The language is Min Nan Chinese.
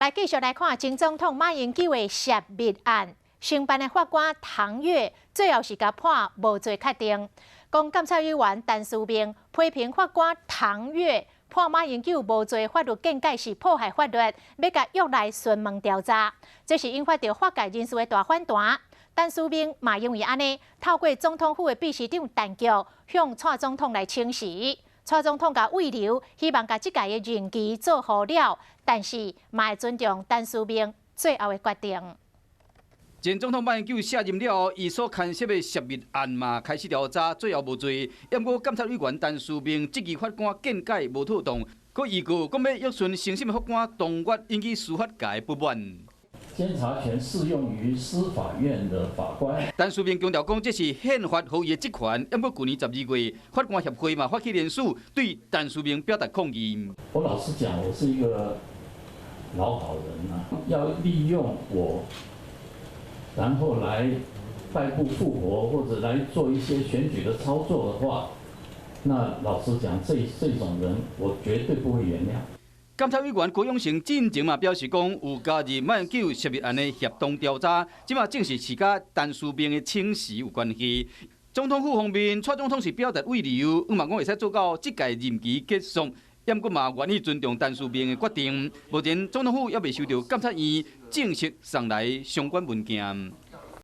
來繼續來看前總統馬英九的泄密案，承辦的法官唐躍最後是共判無罪確定。講監察委員陳思明批評法官唐躍判馬英九無罪法律見解是破壞法律，欲共約來詢問調查，這是引發著法界人士的大反彈。陳思明嘛因為按呢，透過總統府的秘書長陳菊向蔡總統來請辭。蔡總統共慰留，希望共這屆的任期做好了，但是嘛會尊重陳思明最後的決定。前總統馬英九卸任了後，伊所牽涉的泄密案嘛開始調查，最後無罪。毋過監察委員陳思明質疑法官見解無妥當，閣預告講欲約詢承審的法官唐躍引起司法界不滿。監察權適用於司法院的法官。陳思明強調講，這是憲法賦予的職權。毋過舊年12月，法官協會嘛發起聯署，對陳思明表達抗議。我老實講，我是一個老好人啊，要利用我，然後來敗部復活，或者來做一些選舉的操作的話，那老實講，這種人我絕對不會原諒。監察委員郭永成進前嘛表示講，有加入馬英九泄密案的協同調查，這馬證實是佮陳思明的請辭有關係。總統府方面，蔡總統是表達慰留，伊嘛講會使做到這屆任期結束，毋過嘛願意尊重陳思明的決定。目前總統府猶未收到監察院正式送來相關文件。